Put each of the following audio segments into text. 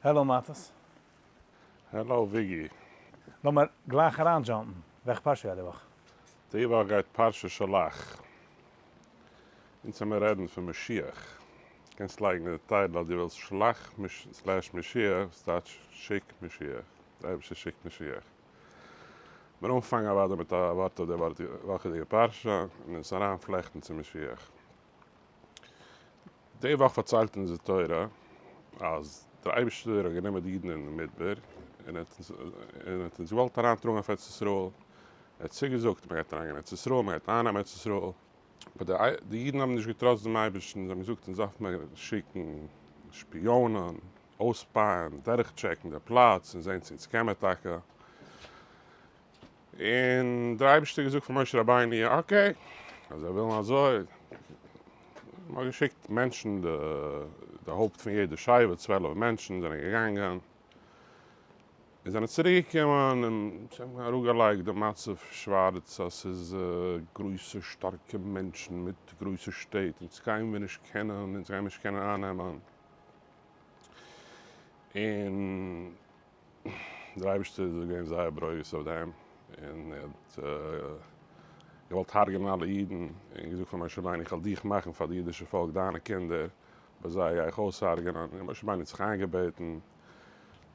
Hello מאטעס. Hello וויגי. לאמיר גלייך אריין jump ן. וועלכע פרשה גייט די וואך? די וואך גייט פרשת שלח. אונז האמיר רעדן פון משיח. קענסט לייגן אין די title אז דו ווילסט שלח slash משיח, וואס טייטש שיק משיח. די אייבערשטער שיקט משיח. מיר אנפאנגען אוודאי מיט א ווארט אויף די וואכעדיגע פרשה און עס אריינפלעכטן צו משיח. די וואך פארציילט אונז די תורה אז דער אייבערשטער האט גענומען די אידן אין מדבר און ער האט אונז געוואלט אריינטראגן אויף ארץ ישראל, ער האט צוגעזאגט מען גייט אריינגיין ארץ ישראל, מען גייט אייננעמען ארץ ישראל, אבער די אידן האבן נישט געטראסט דעם אייבערשטן, זיי האבן געזאגט אונז דארף מען שיקן שפיאנען, אויספייען, דורכטשעקן די פלאץ און זען צו אונז קען מען טאקע. און דער אייבערשטער האט געזאגט פאר משה רבינו, okay, אז זיי ווילן אזוי, מען האט געשיקט מענטשן, די הויפט פון יעדע שבט, 12 מענטשן זענען געגאנגען, און זענען צוריק געקומען, און זיי האבן אראפגעלייגט די מצב שווארץ, אז ס'איז גרויסע שטארקע מענטשן מיט גרויסע שטעט, אונז גייען מיר נישט קענען, אונז גייען מיר נישט קענען אייננעמען, און דער אייבערשטער איז געווען זייער ברוגז אויף דעם, און ער האט געוואלט הרג'נען אלע אידן, און געזאגט פאר משה רבינו איך וועל דיך מאכן פאר די אידישע פאלק דיינע קינדער, אבער זיי גיי איך אויסהרג'נען, און משה רבינו האט זיך איינגעבעטן,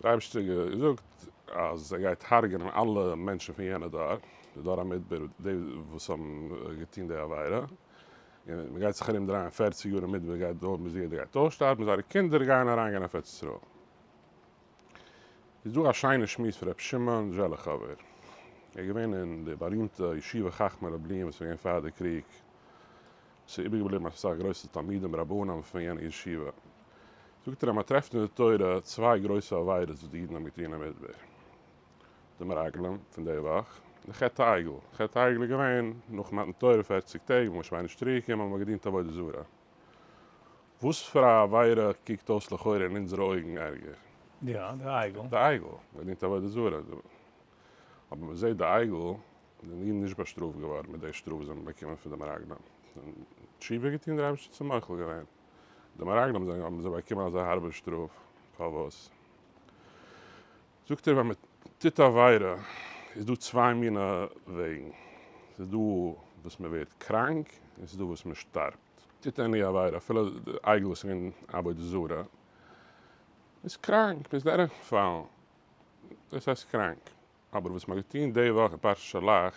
דער אייבערשטער האט געזאגט אז ער גייט הרג'נען אלע מענטשן פון יענע דור, די דור המדבר, די וואס האבן געטון די עבירה, און מען גייט זיך ארום דרייען פערציג יאר אין מדבר גייט דויערן ביז יעדער גייט אויסשטארבן, זייערע קינדער גייען אריינגיין אויף ארץ ישראל. איז דא א שיינע שמועס פון ר' שמעון זשעליכאווער, ער איז געווען אין די בארימטע ישיבה חכמי לובלין וואס איז געווען פאר די קריג, עס איז איבערגעבליבן אסאך גרויסע תלמידים רבנים פון יענע ישיבה, זאגט ער אז מען טרעפט אין די תורה צוויי גרויסע עבירות וואס די אידן האבן געטון אין מדבר, די מרגלים פון די וואך, און די חטא העגל, חטא העגל איז געווען נאך מתן תורה פערציג טעג ווען משה רבינו איז נישט צוריק געקומען האט מען געדינט עבודה זרה. וואס פאר א עבירה קוקט אויס לכאורה אין אונזערע אויגן ערגער? יא, די עגל. די עגל, מען דינט עבודה זרה. אבער מען זעט די עגל זענען אידן נישט באשטראפט געווארן מיט די שטראף וואס זיי האבן באקומען פון די מרגלים. זיי האבן תשובה געטון, דער אייבערשטער האט זיי מוחל געווען. די מרגלים זענען האבן זיי באקומען אזא הארבע שטראף, פארוואס? זאגט ער ווען מען טוט עבירה איז דא צוויי מינע וועגן, ס'איז דא וואס מען ווערט קראנק און ס'איז דא וואס מען שטארבט. טוט any עבירה, אפילו די עגל וואס איז געווען עבודה זרה, איז קראנק, מ'איז דורכגעפאלן, דאס הייסט קראנק. אבער וואס מ'האט געטון די וואך אין פרשת שלח,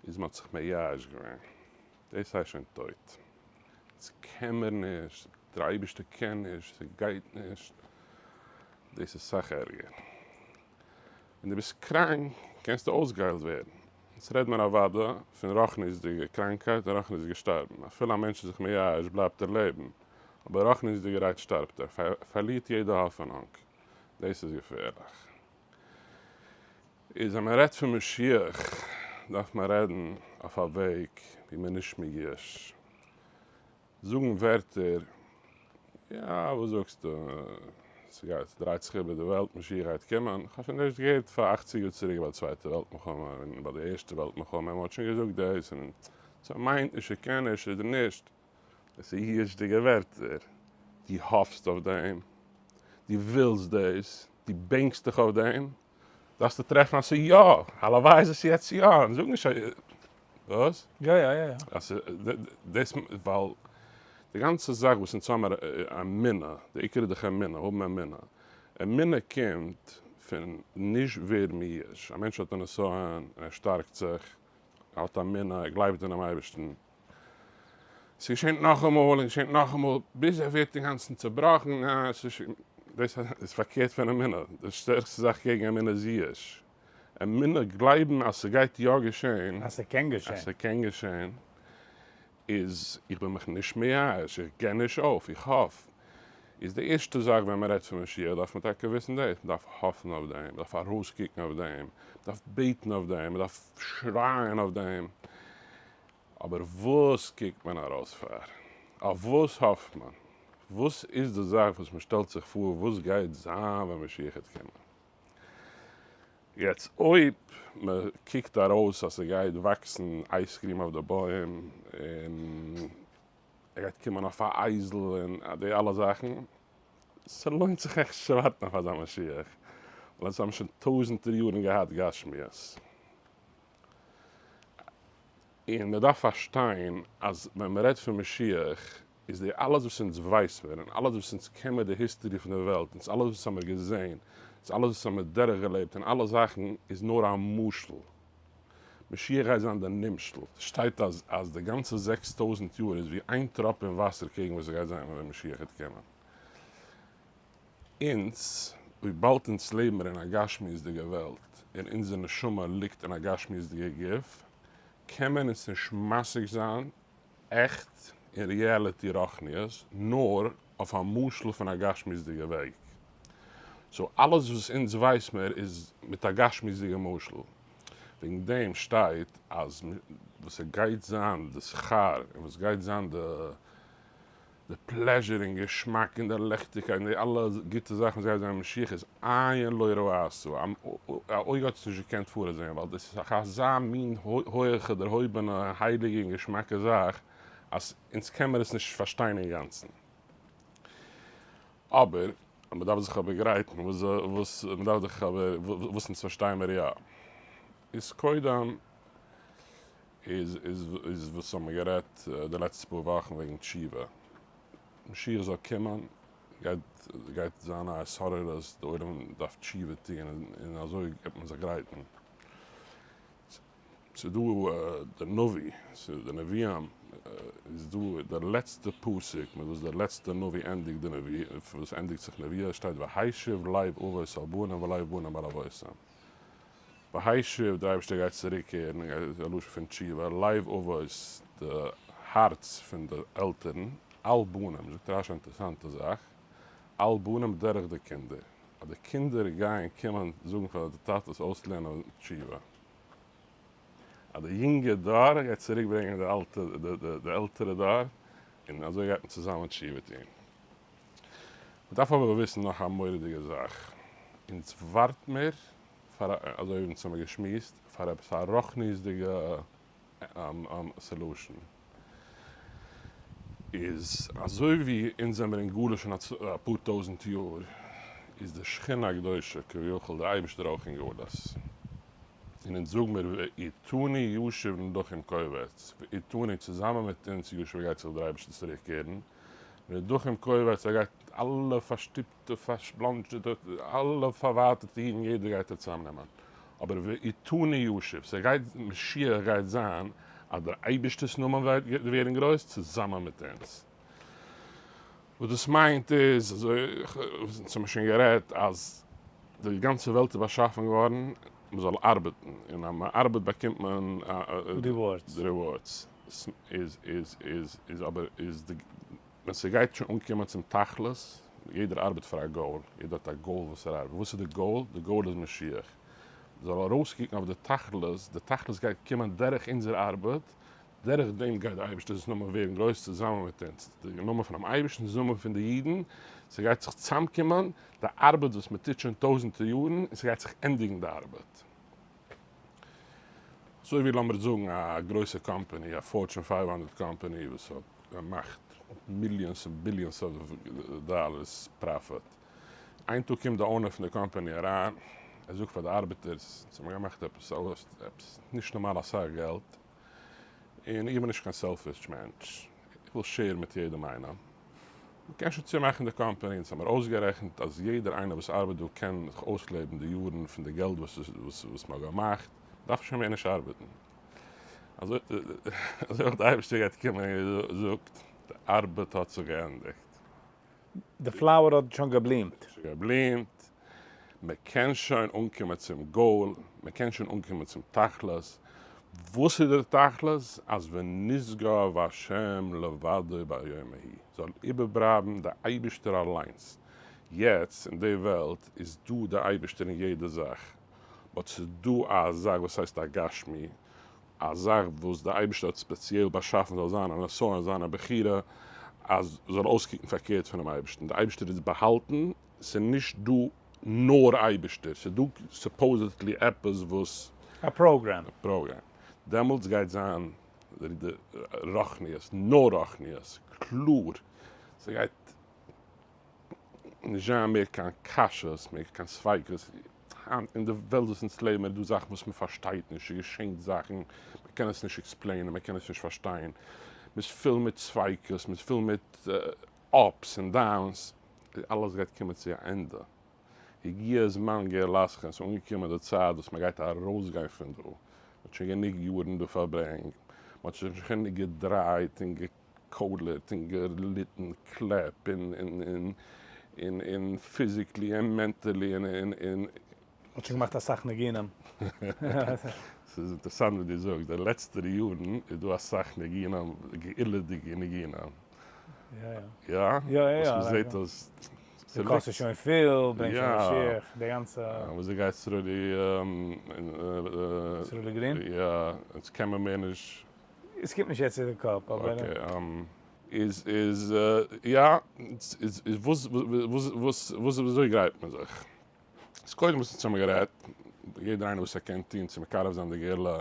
איז מ'האט זיך מייאש געווען, דאס הייסט שוין טויט, דאס קען מיר נישט, דער אייבערשטער קען נישט, ס'גייט נישט, דאס איז סאך ערגער. ווען דו ביסט קראנק קענסטו אויסגעהיילט ווערן. יעצט רעדט מען אוודאי פון רוחניות'דיגע קראנקייט און רוחניות'דיגע שטארבן. אפילו א מענטש איז זיך מייאש בלייבט ער לעבן, אבער רוחניות'דיגערהייט שטארבט ער, פארלירט יעדע האפענונג. דאס איז געפערליך. איז ווען מען רעדט פון משיח דארף מען רעדן אויף א וועג ווי מען איז נישט מייאש. זאגן ווערטער, יא וואס זאגסטו, ס'גייט, ס'דרייט זיך איבער די וועלט, משיח גייט קומען, כ'האב שוין ערשט געהערט פאר אכציג יאר צוריק ביי די צווייטע וועלט מלחמה און ביי די ערשטע וועלט מלחמה, מ'האט שוין געזאגט דאס און ס'מיינט נישט, ס'קען נישט, ס'איז נישט, דאס איז יאוש'דיגע ווערטער, דו האפסט אויף דעם, דו ווילסט דאס, דו בענקסט דיך אויף דעם, דארפסטו טרעפן אז ס'איז יא, הלוואי איז עס יעצט יא, און זאג נישט אז, וואס? יא יא יא יא. אז דאס ווייל די גאנצע זאך וואס אונז האמער אמונה, די עיקר איז דאך אמונה, האבן אמונה, אמונה קומט פון נישט ווערן מיואש, א מענטש האט א נסיון און ער שטארקט זיך, ער האט אמונה, ער גלייבט אינעם אייבערשטן, ס'געשענט נאכאמאל און געשענט נאכאמאל, ביז ער ווערט אינגאנצן צעבראכן, דאס איז פארקערט פון אמונה, די שטערקסטע זאך קעגן אמונה איז יאוש, אמונה, גלייבן אז ס'גייט יא געשען, אז ס'קען געשען, אז ס'קען געשען, איז איך בין מיך נישט מייאש, איך גיב נישט אויף, איך האף. איז די ערשטע זאך ווען מ'רעדט פון משיח דארף מען טאקע וויסן דאס, מ'דארף האפן אויף דעם, מ'דארף ארויסקוקן אויף דעם, מ'דארף בעטן אויף דעם, מ'דארף שרייען אויף דעם, אבער וואס קוקט מען ארויס פאר? אויף וואס האפט מען? וואס איז די זאך וואס מען שטעלט זיך פאר וואס גייט זיין ווען משיח העט קומען? יעצט אויב מען קוקט ארויס אז ס'גייט וואקסן ice cream אויף די בוים און ער גייט קומען אויף א אייזל און די אלע זאכן. ס'לוינט זיך עכט נישט צו ווארטן אויף אזא משיח, ווייל אונז האבן שוין טויזענטער יארן געהאט גשמיות. און מען דארף פארשטיין אז ווען מען רעדט פון משיח איז די אלעס וואס אונז ווייס מיר און אלעס וואס אונז קען מיר די history פון די וועלט אונז אלעס וואס האמיר געזען אונז אלעס וואס האמיר דורך געלעבט און אלע זאכן איז נאר א משל. משיח גייט זיין די נמשל. שטייט אז אז די גאנצע 6000 יאר איז ווי איין טראפ אין וואסער קעגן וואס ס'גייט זיין ווען משיח וועט קומען. אונז, וויבאלד אונז לעבן מיר אין א גשמיות'דיגע וועלט און אונזער נשמה ליגט אין א גשמיות'דיגע גוף, קען מען אונז נישט משיג זיין עכט אין reality רוחניות, נאר אויף א משל פון א גשמיות'דיגע וועג. so אלעס וואס אונז ווייס מיר איז מיט א גשמיות'דיגע משל. וועגן דעם שטייט אז וואס ס'גייט זיין די שכר און וואס גייט זיין די די pleasure און געשמאק און די ליכטיגקייט און די אלע גוטע זאכן וואס גייט זיין אין משיח איז עין לא ראתה, א אויג האט עס נישט געקענט פארזען ווייל דאס איז אזא מין הויעכע דערהויבענע הייליגע און געשמאקע זאך אז אונז קען מיר עס נישט פארשטיין אינגאנצן. אבער מען דארף זיך אבער גרייטן, וואס וואס מען דארף זיך אבער וואס אונז פארשטיי מיר יא איז קודם איז איז איז וואס האבן מיר גערעדט די לעצטע פאר וואכן וועגן תשובה, משיח זאל קומען גייט גייט זיין א התעוררות, די עולם דארף תשובה טון און אזוי גייט מען זיך גרייטן. ס'איז דא די נביא, ס'איז די נביאים, איז דא די לעצטע פסוק מיט וואס דער לעצטע נביא ענדיגט די נביא, וואס ענדיגט זיך נביאה, שטייט והשיב לב אבות על בנים ולב בנים על אבותם. והשיב, דער אייבערשטער גייט צוריקקערן, איז א לשון פון תשובה, לב אבות, די הארץ פון די עלטערן, על בנים, זאגט רשי א אינטערעסאנטע זאך, על בנים דורך די קינדער, אז די קינדער גייען קומען זאגן פאר די טאטעס אויסלערנען תשובה. אז די יונגע דור גייט צוריק ברענגען די אלטע, די עלטערע דור, און אזוי גייט מען צוזאמען תשובה טון. מען דארף אבער וויסן נאך א מורא'דיגע זאך, אונז ווארט מיר פאר א, אזוי ווי אונז האמיר געשמועסט, פאר עפעס א רוחניות'דיגע solution. איז אזוי ווי אונז זעמיר אין גלות שוין אפאר טויזענט יאר, איז די שכינה הקדושה כביכול די אייבערשטער אויך אין גלות. און אונז זאג מיר ואיתנו ישוב נדחים קובץ, ואיתנו צוזאמען מיט אונז ישוב גייט זיך דער אייבערשטער צוריק קערן, נדחים קובץ ער גייט אלע פארשטופטע פארבלאנדזשעטע אלע פארווייטערטע אידן יעדער גייט ער צוזאמנעמען, אבער ואיתנו ישוב ס'גייט משיח גייט זיין אז דער אייבערשטער'ס נאמען וועט ווערן גרויס צוזאמען מיט אונז. וואס דאס מיינט איז, אזוי אונז האבן שוין גערעדט, אז די גאנצע וועלט איז באשאפן געווארן מען זאל ארבעטן, און אז מען ארבעט באקומט מען rewards. Rewards. איז איז איז איז אבער איז די ווען ס'גייט שוין אנקומען צום תכלית, יעדער ארבעט פאר א goal, יעדער האט א goal וואס ער ארבעט, וואס איז די goal? די goal איז משיח, מ'זאל ארויסקוקן אויף די תכלית, די תכלית גייט קומען דורך אונזער ארבעט, דורך דעם גייט די אייבערשטער'ס נאמען ווערן גרויס צוזאמען מיט אונז, די נאמען פונעם אייבערשטן איז די נאמען פון די אידן, ס'גייט זיך צוזאמקומען די ארבעט וואס מ'טוט שוין טויזנטער יארן, און ס'גייט זיך ענדיגן די ארבעט. אזוי ווי לאמיר זאגן א גרויסע קאמפאני, א Fortune 500 קאמפאני וואס האט געמאכט millions און billions of dollars profit, איין טאג קומט די owner פון די קאמפאני אריין, ער זאגט פאר די ארבעטערס, אונז האבן געמאכט עפעס עפעס נישט נארמאל אסאך געלט, און איך בין נישט קיין selfish מענטש, איך וויל share ן מיט יעדעם איינעם. מ'קען שוין צומאכן די קאמפאני, אונז האמיר אויסגערעכנט אז יעדער איינער וואס ארבעט דא קען זיך אויסלעבן די יארן פון די געלט וואס מ'האט געמאכט, מ'דארף שוין מער נישט ארבעטן. אזוי אויך די אייבערשטער גייט קומען און זאגט, די ארבעט האט זיך געענדיגט. די flower האט שוין געבלימט. שוין געבלימט, מען קען שוין אנקומען צום goal, מען קען שוין אנקומען צום תכלית, וואס איז דער תכלית? אז ונשגב השם לבדו ביום ההוא, זאל איבערברייבן די אייבערשטער אליינס, יעצט אין די וועלט איז דא די אייבערשטער אין יעדע זאך, but ס'איז דא א זאך וואס הייסט א גשמי, א זאך וואס דער אייבערשטער האט ספעציעל באשאפן זאל זיין א נסיון, זיין א בחירה, אז זאל אויסקוקן פארקערט פונעם אייבערשטן, דער אייבערשטער איז באהאלטן, ס'איז נישט דא נאר אייבערשטער, ס'איז דא supposedly עפעס וואס. א program. א program. דעמאלטס גייט זיין די רוחניות, נאר רוחניות, קלאר, ס'גייט. נישט זיין מער קיין קשיות, מער קיין ספיקות, היינט אין די וועלט וואס אונז לעבן איז דא זאכן וואס מען פארשטייט נישט, ס'געשענט זאכן, מען קען עס נישט explain ען, מען קען עס נישט פארשטיין, מען איז פול מיט ספיקות, מען איז פול מיט ups און downs, אלעס גייט קומען צו א ענדע, הגיע זמן גאולתכם, עס איז אנגעקומען די צייט וואס מען גייט ארויסגיין פון דא, מען האט שוין גענוג יארן דא פארברענגט, מען האט זיך שוין גענוג געדרייט און געקוילערט און געליטן קלעפ און און און און physically און mentally און און און. מ'האט שוין געמאכט אסאך ניגונים. ס'איז אינטערעסאנט ווי דו זאגסט, די לעצטערע יארן איז דא אסאך ניגונים, גאולה'דיגע ניגונים. יא יא. יא? יא יא. וואס מ'זעט אז די כוס איז שוין פיל, ברענג שוין משיח, די גאנצע. וויאזוי גייט סרולי? סרולי גרין? יא, יעצט קען מען מער נישט. עס קומט נישט יעצט צו די קאפ אבער. okay. איז איז יא, איז וואס וואס וואס וויאזוי גרייט מען זיך? איז קודם וואס אונז האבן גערעדט, יעדער איינער וואס ער קען טון צו מקרב זיין די גאולה,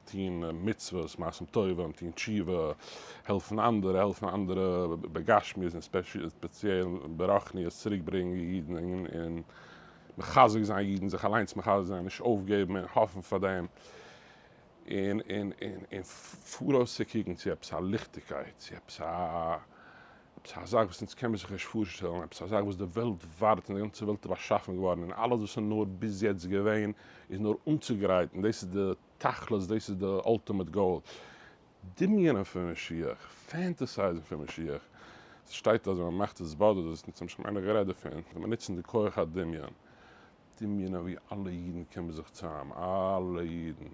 טון מצוות, מעשים טובים, טון תשובה, העלפן אנדערע, העלפן אנדערע בגשמיות און ספעציעל ברוחניות, צוריק ברענגען אידן און מחזק זיין אידן, זיך אליינס מחזק זיין, נישט אויפגעבן און האפן פאר דעם, און און און פאראויס צו קוקן צו עפעס א ליכטיגקייט, צו עפעס א עפעס א זאך וואס אונז קען מיר זיך נישט פארשטעלן, עפעס א זאך וואס די וועלט ווארט און די גאנצע וועלט איז באשאפן געווארן און אלעס וואס איז נאר ביז יעצט געווען איז נאר אנצוגרייטן, דאס איז די תכלית, דאס איז די ultimate goal. דמיונ'ען פון משיח, fantasize ן פון משיח, ס'שטייט אז ווען מ'מאכט התבודדות, אונז האבן שוין איינער גערעדט דערפון, זאל מען נוצן די כח הדמיון, דמיונ'ען ווי אלע אידן קומען זיך צוזאם, אלע אידן,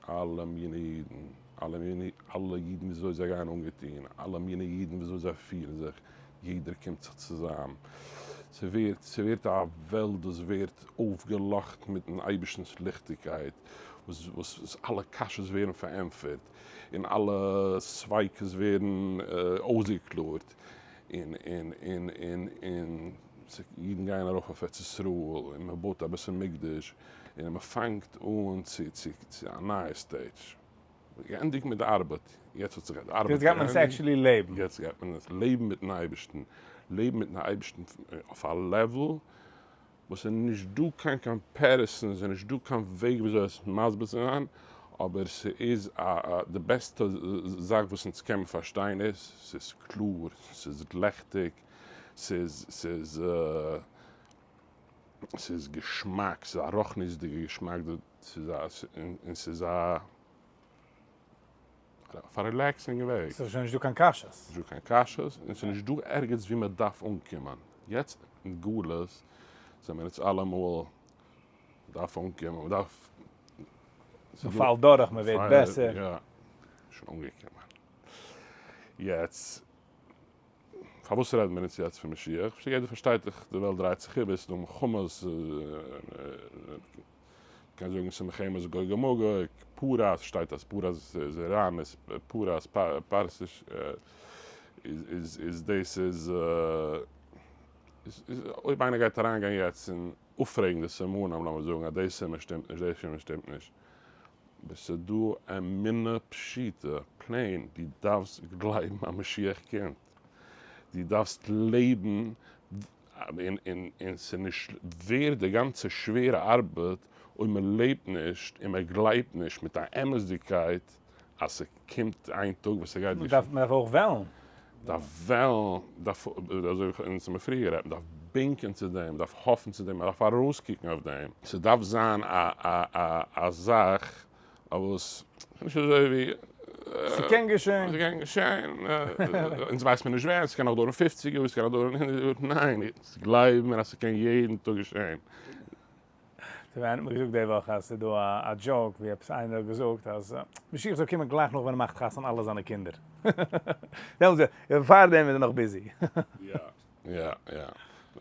אלע מיני אידן, אלע מיני, אלע אידן וויאזוי זיי גייען אנגעטון, אלע מיני אידן וויאזוי זיי פירן זיך, יעדער קומט זיך צוזאם, ס'ווערט, ס'ווערט א וועלט וואס ווערט אויפגעלאכטן מיטן אייבערשטנ'ס ליכטיגקייט, וואס וואס אלע קשיות ווערן פארענטפערט, און אלע ספיקות ווערן אויסגעקלארט, און און און און און אידן גייען ארויף אויף ארץ ישראל, און מען בויט א בית המקדש, און מען פאנגט אן צו צו צו א נייע stage. געענדיגט מיט די ארבעט, יעצט האט זיך די ארבעט יעצט גייט מען עס actually לעבן. יעצט גייט מען עס לעבן מיטן אייבערשטן, לעבן מיטן אייבערשטן אויף א level וואס איז נישט דא קיין comparison, ס'איז נישט דא קיין וועג וויאזוי עס מסביר צו זיין, אבער ס'איז א די בעסטע זאך וואס אונז קען מען פארשטיין איז, ס'איז קלאר, ס'איז לעכטיג, ס'איז ס'איז ס'איז געשמאק, ס'איז א רוחניות'דיגע געשמאק, ס'איז א און ס'איז א אויף א relaxing וועג. ס'איז שוין נישט דא קיין קשיות. נישט דא קיין קשיות, און ס'איז נישט דא ערגעץ ווי מען דארף אנקומען. יעצט אין גלות זענען מיר אונז אלעמאל, מען דארף אנקומען, מען דארף. מען פאלט דורך, מען ווערט בעסער. יא, שוין אנגעקומען. יעצט, פארוואס רעדן מיר אונז יעצט פון משיח? יעדער פארשטייט דאך, די וועלט דרייט זיך איבער, ס'איז דא מלחמות, מ'קען זאגן ס'איז מלחמת גוג ומגוג, פרס, שטייט אז פרס איז איראן, איז פרס, פרסיש, איז איז דאס איז, אויב איינער גייט אריינגיין יעצט און אפפרעגן די סימנים, לאמיר זאגן אז די סימן שטימט נישט, די סימן שטימט נישט, אבער ס'איז דא אמונה פשוטה, plain, דו דארפסט גלייבן אז משיח קומט, דו דארפסט לעבן און ס'איז נישט ווערד די גאנצע שווערע ארבעט אויב מען לעבט נישט און מען גלייבט נישט מיט א אמת'דיגקייט אז ס'קומט איין טאג וואס ס'גייט געשען. מען דארף אויך וועלן. דארף וועלן, דארף, אזוי ווי אונז האבן פריער גערעדט, מען דארף בענקען צו דעם, מען דארף האפן צו דעם, מען דארף ארויסקוקן אויף דעם. ס'דארף זיין א א א א זאך וואס נישט אזוי ווי. ס'קען געשען. ס'קען געשען, אונז ווייסט מען נישט ווען, ס'קען נאך דויערן פופציג יאר, ס'קען נאך דויערן הונדערט יאר, ניין, אונז גלייבן מיר אז ס'קען יעדן טאג געשען. ס'האט איינער מיר געזאגט די וואך אז ס'איז דא א joke ווי עפעס איינער האט געזאגט אז משיח זאל קומען גלייך נאך ווען ער מאכט חתונה אלע זיינע קינדער. דעמאלטס ווען פארדעם איז ער נאך busy. יא יא יא.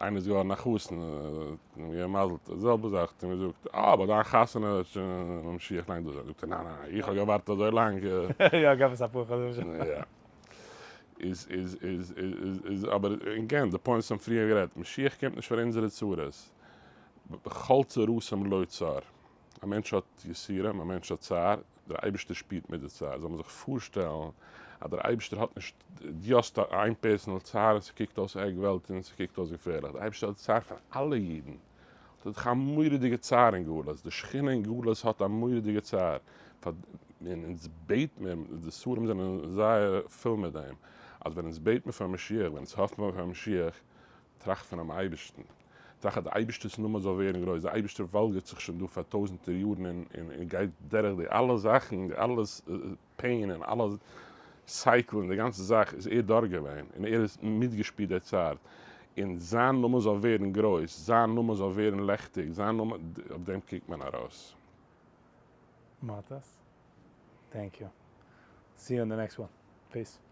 איינער איז געווארן א חתן, האט אים געגעבן מזל טוב, די זעלבע זאך האט אים געזאגט, אה ביי דיין חתונה וועט שוין משיח לאנג דא זיין, זאגט ער ניין ניין איך האב געווארט אזוי לאנג. יא געב עס אפאר חדשים. יא. איז איז איז איז איז אבער again די point וואס האבן פריער גערעדט, משיח קומט נישט פאר אונזערע צרות, בכל צרתם לו צר, א מענטש האט יסורים, א מענטש האט צער, דער אייבערשטער שפירט מיט די צער, זאל מען זיך פארשטעלן אז דער אייבערשטער האט נישט, דו האסט איין personal צער און ס'קוקט אויס עק וועלט און ס'קוקט אויס געפערליך, דער אייבערשטער האט צער פאר אלע אידן, האט ער דאך א מורא'דיגע צער אין גלות, די שכינה אין גלות האט א מורא'דיגע צער, פאר און אונז בעט מיר, די ספרים זענען זייער פול מיט דעם, אז ווען אונז בעט מיר פאר משיח, ווען אונז האפן מיר פאר משיח, טראכט פונעם אייבערשטן, טראכט אז די אייבערשטער'ס נאמען זאל ווערן גרויס, דער אייבערשטער וואלגערט זיך שוין דא פאר טויזנטער יארן און און גייט דורך די אלע זאכן, די אלע pain און אלע cycle און די גאנצע זאך איז ער דארט געווען און ער איז מיטגעשפילט די צייט, און זיין נאמען זאל ווערן גרויס, זיין נאמען זאל ווערן לעכטיג, זיין נאמען, אויף דעם קוקט מען ארויס. מאטעס, thank you. See you in the next one. Peace.